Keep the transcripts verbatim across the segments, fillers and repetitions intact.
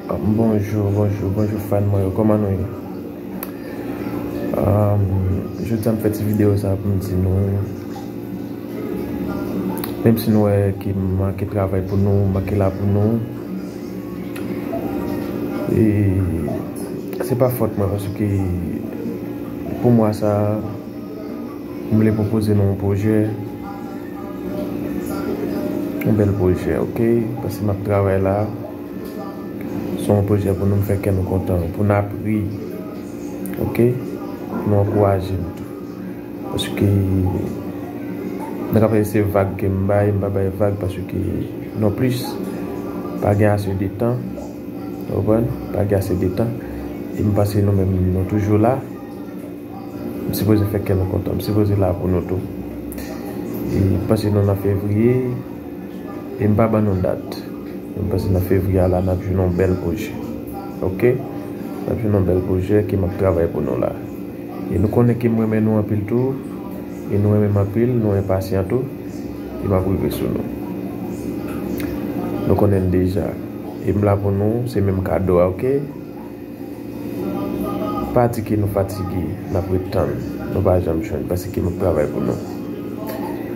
Bonjou, bonjou, bonjou fan mwen yo, kòman nou ye? Um, jodi a m fè ti videyo sa pou m di nou, menm si nou wè ke m manke travay pou nou, manke la pou nou, e se pa fòt mwen, paske pou mwa sa, m vle pwopoze nou yon pwojè, yon bèl pwojè, oke? Paske m ap travay la, se yon pwojè pou nou fè kè nou kontan, pou n ap ri, oke? Pou nou ankouraje m tou. Paske nan ka pase se vag ke m bay, m pa bay vag paske nonplis pa gen ase de tan, ou konprann? Pa gen ase de tan. E m panse nou menm nou toujou la. M sipoze fè kè nou kontan, m sipoze la pou nou tou. E m panse nou nan fevriye, e m pa ban nou dat. E m panse nan fevriye a la, n ap jwenn yon bèl pwojè. Oke? N ap jwenn yon bèl pwojè ke m ap travay pou nou la. E nou konnen ke m renmen nou anpil tou. E nou renmen m anpil, nou enpasyan tou. E m ap rive sou nou. Nou konnen l deja. E m la pou nou, se menm kado a, oke? Pa di ke nou fatige, n ap ret tann. Nou pa janm jwenn, paske m ap travay pou nou.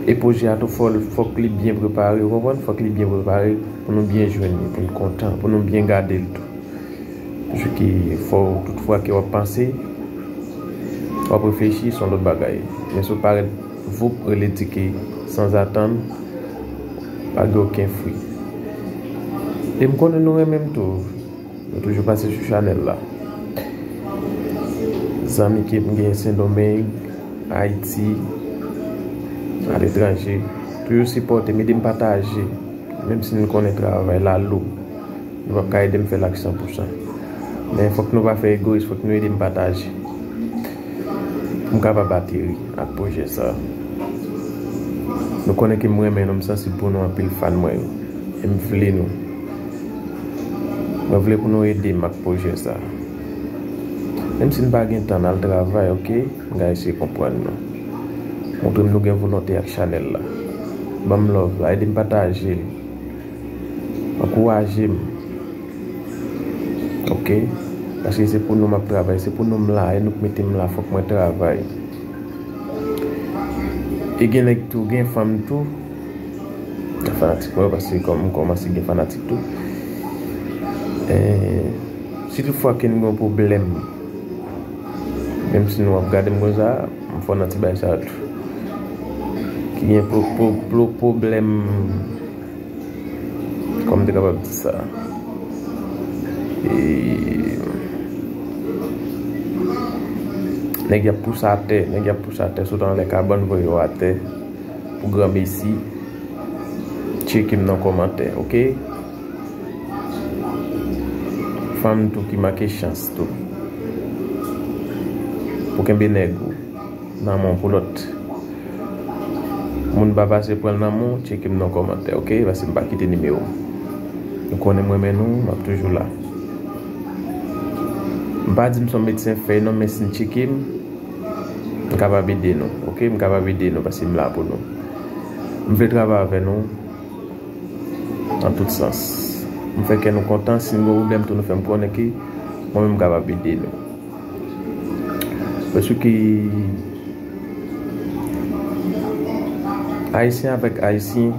E pwojè a tou, fò l, fòk li byen prepare, ou konprann? Fòk li byen prepare pou nou byen jwenn li, pou n kontan, pou nou byen gade l tou. Paske fò tout fwa ke w ap panse, w ap reflechi, se yon lòt bagay. Men si w parèt, voup, rele di ke sanzatann, pa gen okenn fwi. E m konnen nou renmen m tou. Nou toujou pase sou chanèl la. Zanmi ke m gen Sendomeng, Ayiti, aletranje, toujou sipòte m, ede m pataje. Menm si nou konnen travay la lou, nou p ap ka ede m fè l ak san pou san. Men fòk nou pa fè egoyis, fòk nou ede m pataje. Pou m kapab ateri ak pwojè sa. Nou konnen ke m renmen nou, m sansib pou nou anpil fan mwen yo. E m vle nou. Mwen vle pou nou ede m ak pwojè sa. Menm si n pa gen tan n al travay, oke? M ka eseye konprann nou. Montre m nou gen volonte ak chanèl la. Ban m love la, ede m pataje l. Ankouraje m. Oke? Paske se pou nou m ap travay, se pou nou m la, e nou k mete m la, fòk mwen travay. E gen nèg tou, gen fanm tou. Gen fanatik mwen, paske kòm m kòmanse gen fanatik tou. E, si tout fwa ke n gen yon pwoblèm, menm si nou ap gade m konsa, m fò nan ti bagay sa tou. Ki gen pwo-, pwo-, pwo-, pwoblèm, kòman m te kapab di sa? E, nèg y ap pouse atè, nèg y ap pouse atè, sot anlè kabann, voye yo atè. Pou granmesi, tcheke m nan kòmantè, oke? Fanm tou ki manke chans tou. Pou kenbe nèg ou nan men w pou lòt moun pa pase pran l nan men w, tcheke m nan kòmantè, oke? Paske m pa kite nimewo m. Nou konnen m renmen nou, m ap toujou la. M pa di m se yon medsen fèy non, men si n tcheke m, m kapab ede nou, oke? M kapab ede nou paske m la pou nou. M vle travay avè nou nan tout sans. M fè kè nou kontan, si n gen pwoblèm tou, nou fè m konnen ke mwen menm m kapab ede nou. Paske Ayisyen avèk Ayisyen,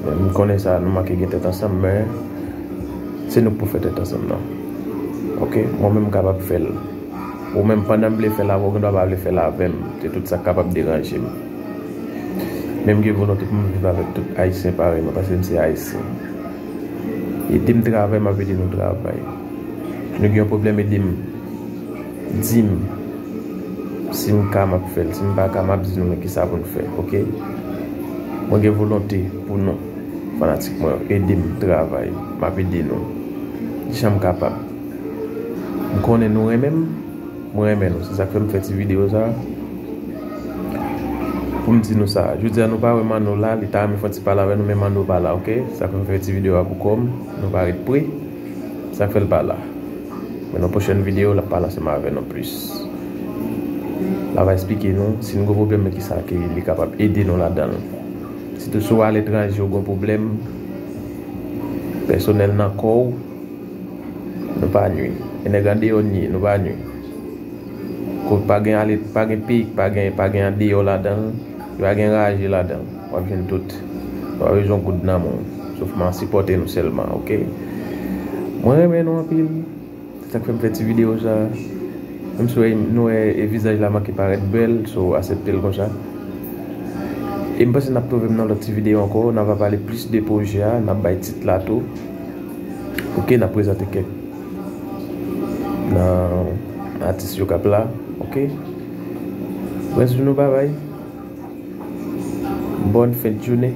m konnen sa, nou manke gen tèt ansanm, men se nou k pou fè tèt ansanm nan. Oke? Mwen menm m kapab fè l. Ou menm, pandan m vle fè l avè w, ou gendwa pa vle fè l avè m. Se tout sa k kapab deranje m. Men m gen volonte pou m viv avèk tout Ayisyen parèy mwen, paske m se Ayisyen. Ede m travay, m ap ede nou travay. Nou gen yon pwoblèm, ede m. Di m. Si m ka, m ap fè l. Si m pa ka, m ap di nou men kisa pou n fè, oke? Mwen gen volonte pou nou, fanatik mwen yo. Ede m travay. M ap ede nou. Jan m kapab. M konnen nou renmen m. Mwen renmen nou. Se sa k fè m fè ti videyo sa. Pou m di nou sa. Jodi a nou pa wè Manno la, li ta renmen fè yon ti pale avè nou, men Manno pa la, oke? Sa k fè m fè ti videyo a pou kò m. Nou pa ret pre. Sa k fè l pa la. Men nan pwochèn videyo, l ap pale ansanm avè nou plis. L ap esplike nou si n gen pwoblèm, men kisa ke li kapab ede nou ladan l. Sitou si w aletranje, ou gen pwoblèm pèsonèl nan kò w, Nou pa nwi. E nèg andeyò n ye, nou pa nwi. Kot pa gen ale, pa gen peyi k pa gen, pa gen andeyò ladan l, pa gen raje ladan l. W ap jwenn tout. Nou pa bezwen goud nan men w. Sèlman sipòte nou sèlman, oke? Mwen renmen nou anpil. Se sa k fè m fè ti videyo sa. Menm si w wè nou wè e vizaj la manke parèt bèl, so aksepte l konsa. E m panse n ap twouve m nan lòt ti videyo ankò, n ap pale plis de pwojè a, n ap bay tit la tou. Oke, n ap prezante kèk nan atis yo k ap la, oke? Pran swen nou, babay. Bòn fen de jounen.